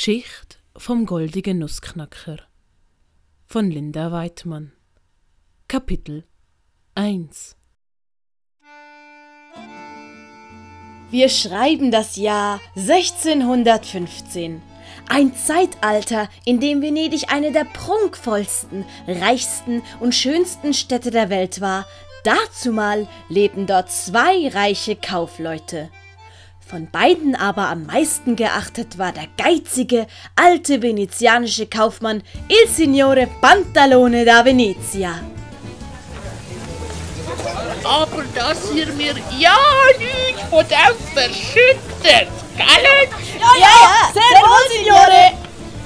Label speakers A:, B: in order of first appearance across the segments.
A: Geschichte vom goldigen Nussknacker von Linda Weidmann. Kapitel 1.
B: Wir schreiben das Jahr 1615. Ein Zeitalter, in dem Venedig eine der prunkvollsten, reichsten und schönsten Städte der Welt war. Dazumal lebten dort zwei reiche Kaufleute. Von beiden aber am meisten geachtet war der geizige, alte venezianische Kaufmann Il Signore Pantalone da Venezia.
C: Aber dass ihr mir ja nichts von dem verschüttet, gell?
B: Ja, sehr wohl, Signore!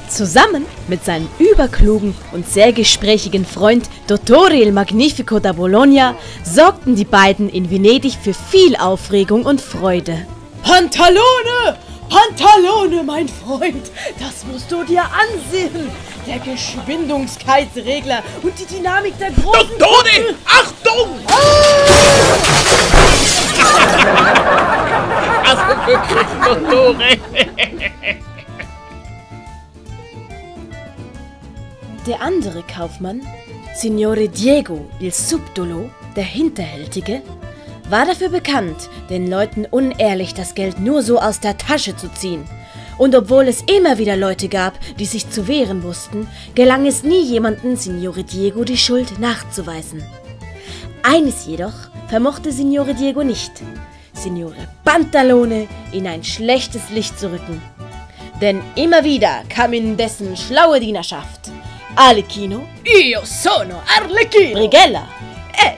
B: Zusammen mit seinem überklugen und sehr gesprächigen Freund Dottore il Magnifico da Bologna sorgten die beiden in Venedig für viel Aufregung und Freude. Pantalone! Pantalone, mein Freund! Das musst du dir ansehen! Der Geschwindigkeitsregler und die Dynamik der großen...
C: Dottore! Achtung! Also wirklich, Dottore!
B: Der andere Kaufmann, Signore Diego il Subdolo, der Hinterhältige, war dafür bekannt, den Leuten unehrlich das Geld nur so aus der Tasche zu ziehen. Und obwohl es immer wieder Leute gab, die sich zu wehren wussten, gelang es nie jemandem, Signore Diego die Schuld nachzuweisen. Eines jedoch vermochte Signore Diego nicht, Signore Pantalone in ein schlechtes Licht zu rücken. Denn immer wieder kam in dessen schlaue Dienerschaft Arlecchino,
C: Io sono Arlecchino!
B: Brighella,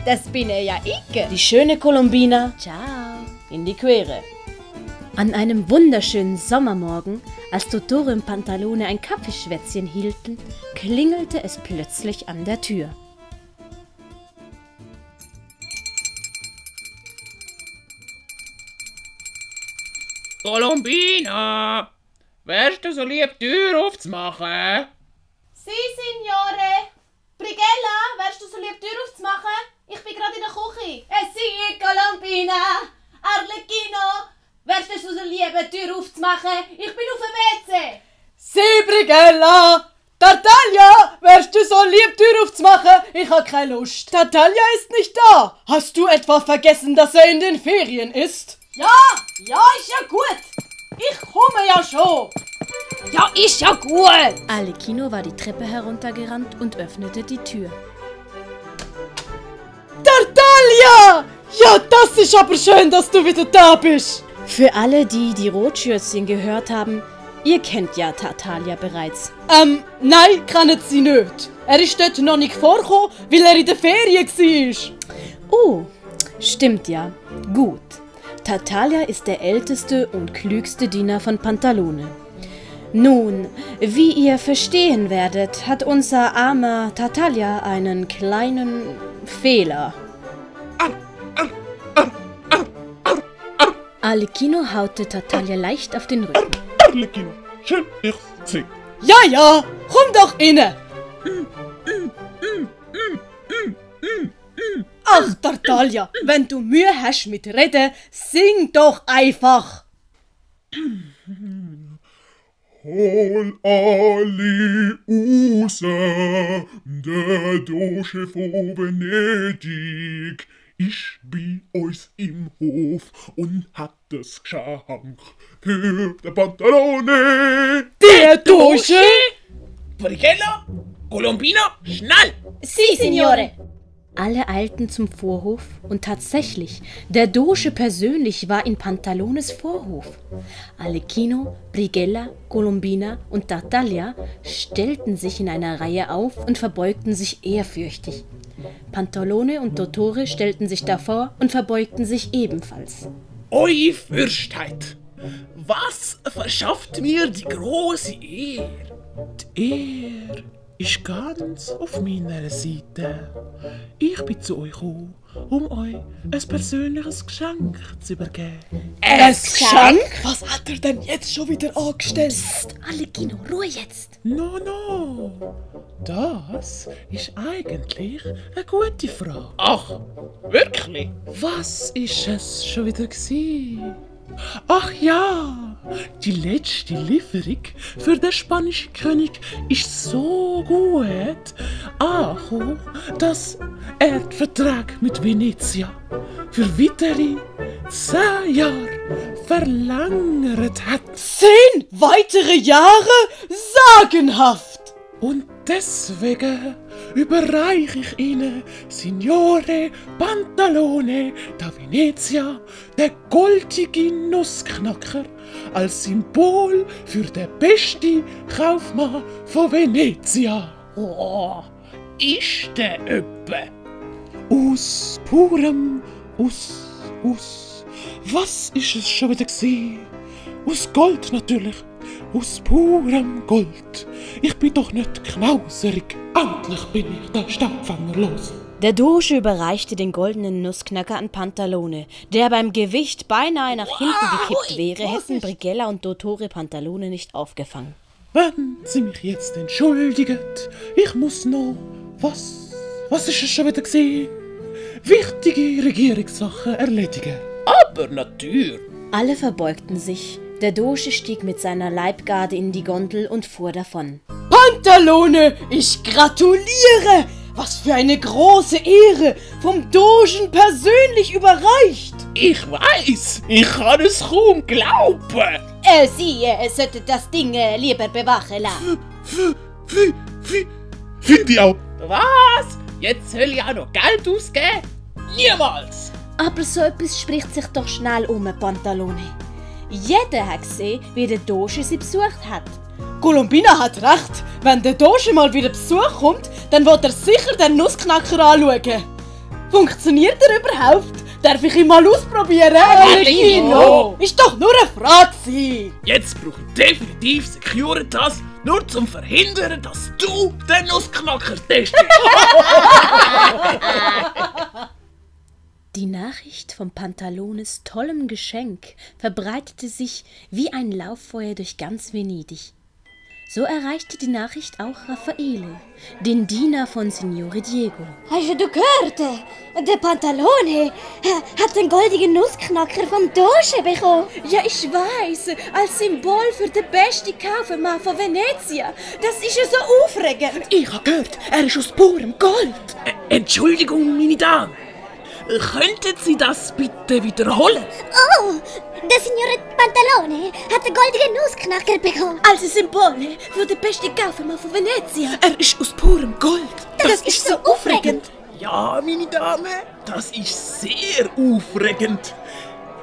B: das bin ja ich, die schöne Colombina, ciao, in die Quere. An einem wunderschönen Sommermorgen, als Dottore und Pantalone ein Kaffeeschwätzchen hielten, klingelte es plötzlich an der Tür.
C: Colombina! Wärst du so lieb, die Tür aufzumachen?
B: Si, Signore! Brighella, wärst du so lieb, die Tür aufzumachen? Ich bin gerade in der Küche. Si, Colombina! Arlecchino! Wärst du so lieb, die Tür aufzumachen? Ich bin auf dem WC!
D: Si, Brighella! Tartaglia, wärst du so lieb, die Tür aufzumachen? Ich habe keine Lust. Tartaglia ist nicht da. Hast du etwa vergessen, dass er in den Ferien ist?
B: Ja, ist ja gut.
D: Ich komme ja schon.
B: Ja, ist ja gut. Arlecchino war die Treppe heruntergerannt und öffnete die Tür.
D: Tartaglia! Ja, das ist aber schön, dass du wieder da bist.
B: Für alle, die die Rotschürzchen gehört haben, ihr kennt ja Tartaglia bereits.
D: Nein, kennt sie nicht. Er ist dort noch nicht vorgekommen, weil er in der Ferien war.
B: Oh, stimmt ja. Gut. Tartaglia ist der älteste und klügste Diener von Pantalone. Nun, wie ihr verstehen werdet, hat unser armer Tartaglia einen kleinen Fehler. Arlecchino haute Tartaglia leicht auf den Rücken.
E: Arlecchino, schön, dich zu sehen.
D: Ja, komm doch inne. Ach, Tartaglia, wenn du Mühe hast mit Reden, sing doch einfach.
E: Hol alle User, der Dosche von Venedig. Ich bin uns im Hof und hat das Geschenk für den Pantalone.
D: Der Dosche?
C: Brighella? Colombina? Schnell!
B: Si, Signore! Alle eilten zum Vorhof und tatsächlich, der Dosche persönlich war in Pantalones Vorhof. Arlecchino, Brighella, Colombina und Tartaglia stellten sich in einer Reihe auf und verbeugten sich ehrfürchtig. Pantalone und Dottore stellten sich davor und verbeugten sich ebenfalls.
C: Oi Fürstheit, was verschafft mir die große Ehre?
F: Die Ehre ist ganz auf meiner Seite. Ich bin zu euch gekommen, um euch ein persönliches Geschenk zu übergeben.
D: Ein Geschenk? Was hat er denn jetzt schon wieder angestellt?
B: Psst, Arlecchino, Ruhe jetzt!
F: No, das ist eigentlich eine gute Frage.
C: Ach, wirklich?
F: Was ist es schon wieder gewesen? Ach ja, die letzte Lieferung für den spanischen König ist so gut angekommen, dass er den Vertrag mit Venezia für weitere 10 Jahre verlängert hat.
D: 10 weitere Jahre? Sagenhaft!
F: Und deswegen überreiche ich Ihnen, Signore Pantalone da Venezia, den goldigen Nussknacker, als Symbol für den besten Kaufmann von Venezia.
C: Oh, ist der öppe?
F: Aus purem, was ist es schon wieder gewesen? Aus Gold natürlich. Aus purem Gold. Ich bin doch nicht knauserig. Endlich bin ich der Staubfänger los.
B: Der Doge überreichte den goldenen Nussknacker an Pantalone, der beim Gewicht beinahe nach hinten gekippt wäre, hätten Brigella und Dottore Pantalone nicht aufgefangen.
F: Wenn Sie mich jetzt entschuldigen, ich muss noch... Was ist es schon wieder gewesen? Wichtige Regierungssachen erledigen.
C: Aber natürlich.
B: Alle verbeugten sich. Der Doge stieg mit seiner Leibgarde in die Gondel und fuhr davon.
D: Pantalone, ich gratuliere! Was für eine große Ehre! Vom Dogen persönlich überreicht!
C: Ich weiß, ich kann es kaum glauben.
B: Sie sollte das Ding lieber bewachen lassen.
F: Finde ich auch.
C: Was? Jetzt soll ich auch noch Geld ausgeben? Niemals!
B: Aber so etwas spricht sich doch schnell Pantalone. Jeder hat gesehen, wie der Doge sie besucht hat.
D: Colombina hat recht. Wenn der Doge mal wieder Besuch kommt, dann wird er sicher den Nussknacker anschauen. Funktioniert er überhaupt? Darf ich ihn mal ausprobieren?
C: Arlecchino!
D: Ist doch nur eine Frage gewesen.
C: Jetzt brauche ich definitiv Securitas, nur zum verhindern, dass du den Nussknacker testest.
B: Die Nachricht von Pantalones tollem Geschenk verbreitete sich wie ein Lauffeuer durch ganz Venedig. So erreichte die Nachricht auch Raffaele, den Diener von Signore Diego.
G: Hast du gehört? Der Pantalone hat den goldenen Nussknacker vom Doge bekommen.
B: Ja, ich weiß, als Symbol für den besten Kaufmann von Venezia. Das ist ja so aufregend.
C: Ich habe gehört, er ist aus purem Gold. Entschuldigung, meine Dame. Könnten Sie das bitte wiederholen?
G: Oh, der Signore Pantalone hat den goldenen Nussknacker bekommen.
B: Als Symbol für den besten Kaufmann von Venezia.
C: Er ist aus purem Gold.
G: Das ist so aufregend.
C: Ja, meine Dame, das ist sehr aufregend.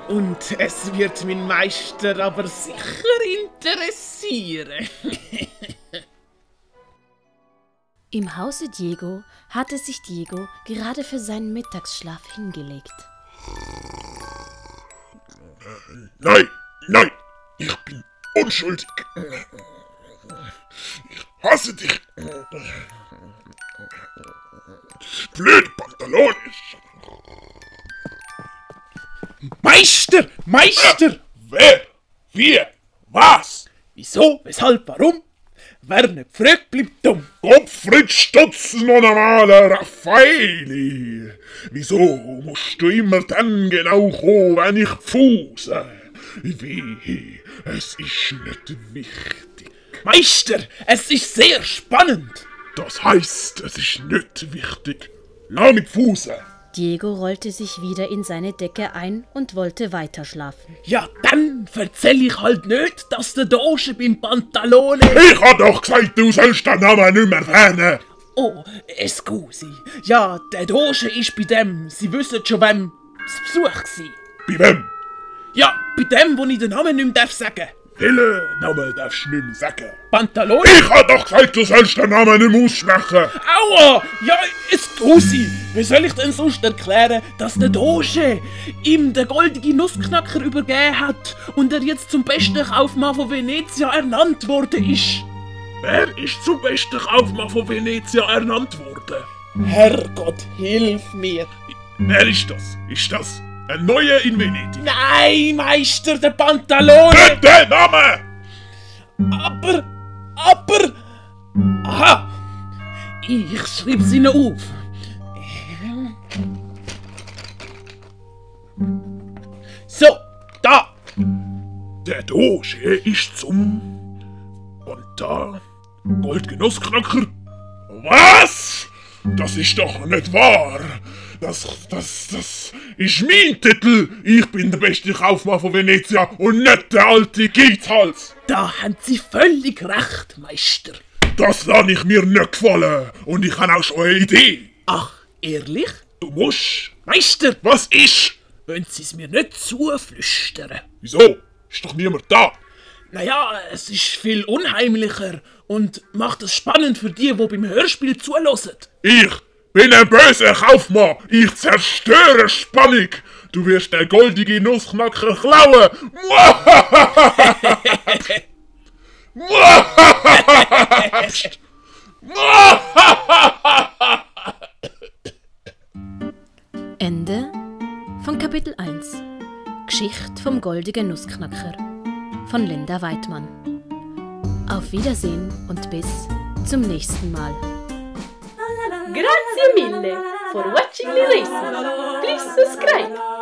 C: Und es wird meinen Meister aber sicher interessieren.
B: Im Hause Diego hatte sich Diego gerade für seinen Mittagsschlaf hingelegt.
E: Nein, ich bin unschuldig. Ich hasse dich. Blöde Pantalone.
C: Meister!
E: Wer? Wie? Was?
C: Wieso? Weshalb? Warum? Wer nicht fragt, bleibt dumm.
E: Gottfried Stutz, noch normaler Raffaeli. Wieso musst du immer dann genau kommen, wenn ich pfuse? Wie? Es ist nicht wichtig.
C: Meister, es ist sehr spannend.
E: Das heisst, es ist nicht wichtig. Lass mich pfusen.
B: Diego rollte sich wieder in seine Decke ein und wollte weiterschlafen.
C: Ja, dann erzähl ich halt nicht, dass der Doge beim Pantalone...
E: Ich hab doch gesagt, du sollst den Namen nicht mehr erwähnen.
C: Oh, scusi. Ja, der Doge ist bei dem, Sie wissen schon, wem das Besuch war.
E: Bei wem?
C: Ja, bei dem, wo ich den Namen nicht mehr sagen darf.
E: Welchen Namen darfst du nicht mehr sagen?
C: Pantalone?
E: Ich hab doch gesagt, du sollst den Namen nicht mehr aussprechen.
C: Aua! Ja, scusi. Wie soll ich denn sonst erklären, dass der Doge ihm den goldenen Nussknacker übergeben hat und er jetzt zum besten Kaufmann von Venezia ernannt worden ist?
E: Wer ist zum besten Kaufmann von Venezia ernannt worden?
C: Herrgott, hilf mir.
E: Wer ist das? Ist das ein Neuer in Venedig?
C: Nein, Meister, der Pantalone!
E: Nicht der Name!
C: Aber... Aha! Ich schreib's Ihnen auf. So, da!
E: Doge ist zum... Und da... Gold'ge Nussknacker? Was? Das ist doch nicht wahr. Das ist mein Titel. Ich bin der beste Kaufmann von Venezia und nicht der alte Geizhals.
C: Da haben Sie völlig recht, Meister.
E: Das lasse ich mir nicht gefallen. Und ich habe auch schon eine Idee.
C: Ach, ehrlich?
E: Du musst...
C: Meister,
E: Was ist?
C: wollen Sie es mir nicht zuflüstern?
E: Wieso? Ist doch niemand da.
C: Naja, es ist viel unheimlicher und macht es spannend für die beim Hörspiel zuhören.
E: Ich bin ein böser Kaufmann. Ich zerstöre Spannung. Du wirst den goldigen Nussknacker klauen.
B: Ende von Kapitel 1. Geschichte vom goldigen Nussknacker von Linda Weidmann. Auf Wiedersehen und bis zum nächsten Mal.
A: Grazie mille for watching the lesson. Please subscribe.